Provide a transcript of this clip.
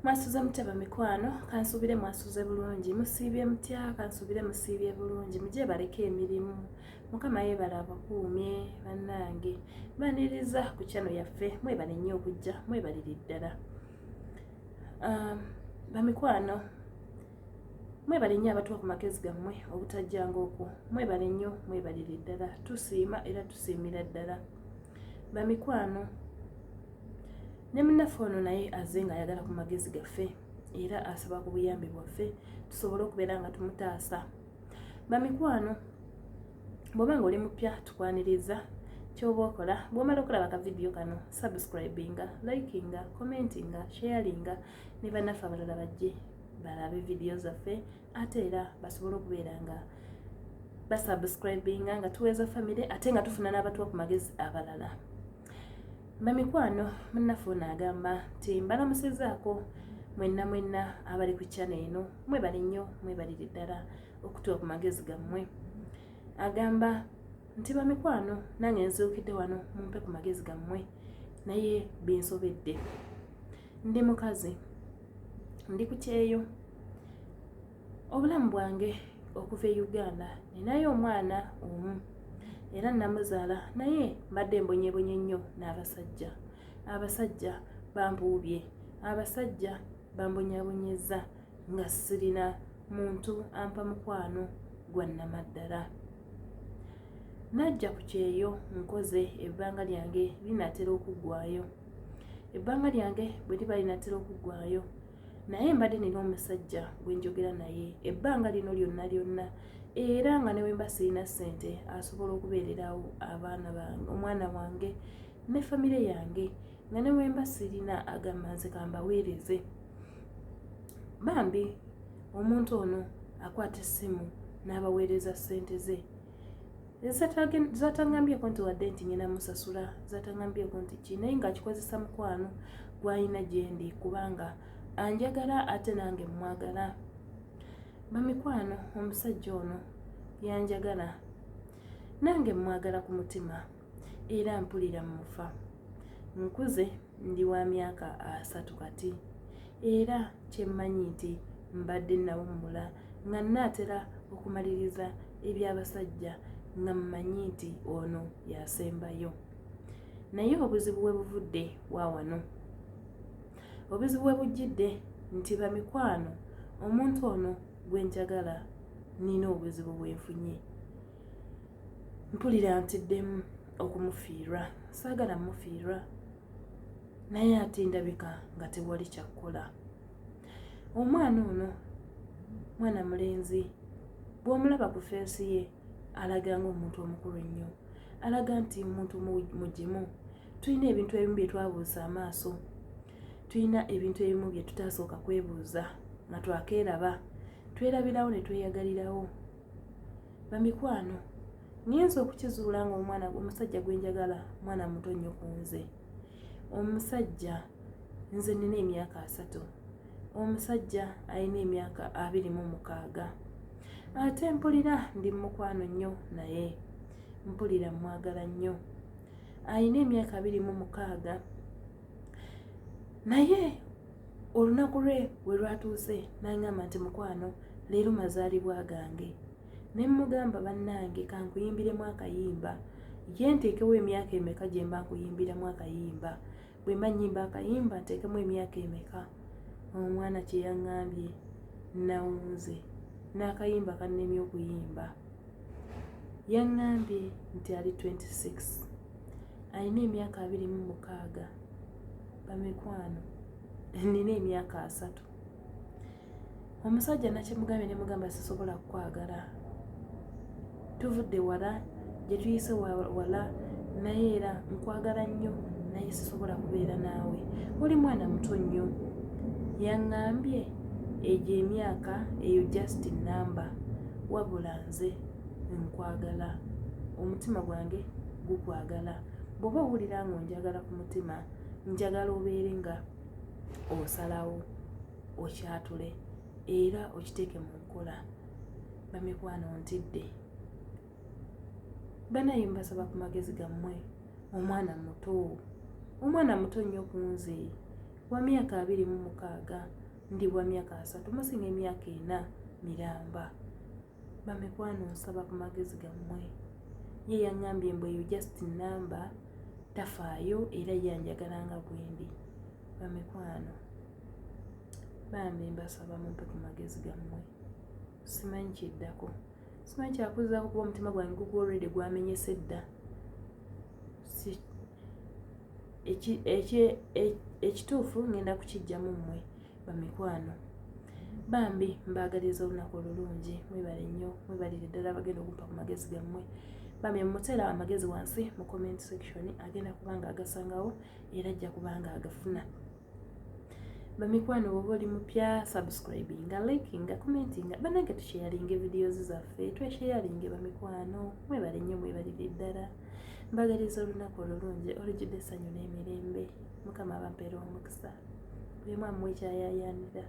Mwasuze mutya bamikwano? Kansuubire mwasuze bulungi. Musiibye mutya? Kansuubire musiibye bulungi. Mugye baleke emirimu. Mukama yeebale abakuumye bannange. Mbaniriza ku channel yaffe. Mwebale nnyo okujja, mwebalire ddala. Bamikwano, mwebale nnyo abatuwa ku magezi gammwe obutajjanga okwo. Mwebale nnyo, mwebalire ddala. Tusiima era tusiimira ddala. Bamikwano, ne munnaffe ono naye azze ng'ayagala ku magezi gaffe era asaba ku buyambi bwaffe tusobole okubeera nga tumutaasa. Bamikwano, bw'oba nga oli mupya, tukwaniriza. Kyoba okola bw'omala okulaba ka vidiyo kano, subscribinga, likinga, commentinga, sharinga ne bannaffe abalala bajje balabe vidiyo zaffe, ate era basobole okubeera nga basubscribinga nga tuweeza famire, ate nga tufuna n'abatuwa ku magezi abalala. Bamikwano, munnaffe ono agamba nti mbalamusizaako mwenna mwenna abali ku channel eno. Mwebale nnyo, mwebalire ddala okutuwa ku magezi gammwe. Agamba nti bamikwano, nange nzuukidde wano mumpe ku magezi gammwe, naye binsobedde. Ndi mukazi, ndi ku kyeyo. Obulamu bwange okuva e Uganda, ninayo omwana omu era namuzaala, naye mbadde mbonyebonye nnyo n'abasajja. Abasajja bampuubye, abasajja bambonyabonyezza nga sirina muntu ampa mukwano gwa nnamaddala. Najja ku kyeyo nkoze ebbanga lyange linaatera okuggwayo. Ebbanga lyange bwe liba linaatera okuggwayo, naye mbadde nina omusajja gwe njogera naye ebbanga lino lyonna lyonna, era nga ne bwe mba sirina ssente asobola okubeererawo abaana bange, omwana wange ne famire yange, nga ne bwe mba sirina agamba nze kambaweereze. Bambi omuntu ono akwata essimu n'abaweereza ssente ze zatangambyeko nti wadde nti ngenda musasula, zatangambyeko nti ki, naye ng'akikozesa mukwano gw'alina gyendi kubanga anjagala ate nange mmwagala. Bamikwano, omusajja ono yanjagala, nange mmwagala ku mutima era mpulira mmufa. Nkuze, ndi wa myaka 30 kati, era kyemmanyi nti mbadde nawummula nga nnaatera okumaliriza eby'abasajja, nga mmanyi nti ono y'asembayo. Naye obuzibu we buvudde wa wano, obuzibu we bujjidde nti bamikwano, omuntu ono gwe njagala nina obuzibu bwe nfunye. Mpulira ntiddemu okumufiirwa, saagala mufiirwa, naye ate ndabika nga tewali kyakkola. Omwana ono mwana mulenzi, bw'omulaba ku face ye alaga ng'omuntu omukulu ennyo, alaga nti muntu mugimu. Tulina ebintu ebimu bye twabuusa amaaso, tulina ebintu ebimu bye tutasooka kwebuuza nga twakeeraba, twerabirawo ne tweyagalirawo. Bamikwano, ngenza okukizuula nga omwana omusajja gwe njagala mwana muto nnyo ku nze. Omusajja, nze nina emyaka 30, omusajja alina emyaka 26. Ate mpulira ndi mukwano nnyo naye, mpulira mwagala nnyo. Alina emyaka 26, naye olunaku lwe we lwatuuse n'aŋŋamba nti mukwano, leero mazaalibwa gange. Ne mmugamba, bannange, kankuyimbiremu akayimba. Ye nteekewo emyaka emeka gye mba nkuyimbiramu akayimba? Bwe mba nnyimba akayimba nteekemu emyaka emeka? Omwana kye yaŋŋambye nawunze n'akayimba kannemye okuyimba. Yaŋŋambye nti ali 26, alina emyaka 26. Bamikwano, nina emyaka 30. Omusajja nakyemugambye ne mugamba sisobola kukwagala, tuvudde wala gye tuyise wala, naye era nkwagala nnyo, naye sisobola kubeera naawe, oli mwana muto nnyo. Yaŋŋambye egyo emyaka eyo just number, wabula nze nkwagala, omutima gwange gukwagala. Bw'oba owulira ng'onjagala ku mutima, njagala obeere nga osalawo okyatule era okiteeke mu nkola. Bamikwano, ntidde. Banaye, mbasaba ku magezi gammwe. Omwana muto, omwana muto nnyo ku nze. Wa myaka 26, ndi wa myaka 30, musinga emyaka 4 miramba. Bamikwano, nsaba ku magezi gammwe. Ye yaŋŋambye mbu eyo just namba, tafaayo, era ye anjagala nga bwendi. Bamikwano, bambi mbasaba mumpe ku magezi gammwe. Simanyi kiddako, simanyi kyakuzaako, kuba omutima gwange gugwa already, gwamenyese dda. Ekituufu ngenda kukijjamu mmwe. Bamikwano, bambi mbaagaliza olunaku olulungi. Mwebale nnyo, mwebalire ddala abagenda okumpa ku magezi gammwe. Bambi mumuteera amagezi wansi mu comment section, agenda kubanga agasangawo era ajja kubanga agafuna. Bamikwano, bwoba oli mupya, subscribinga, likinga, commentinga. Bannange, tusharinga videos zaffe, twesharinge. Bamikwano, mwebale nnyo, mwebalire ddala. Mbagaliza olunaku olulungi olujjudde essanyu n'emirembe. Mukama abampeera omukisa buli mwammwe ekyayayanira.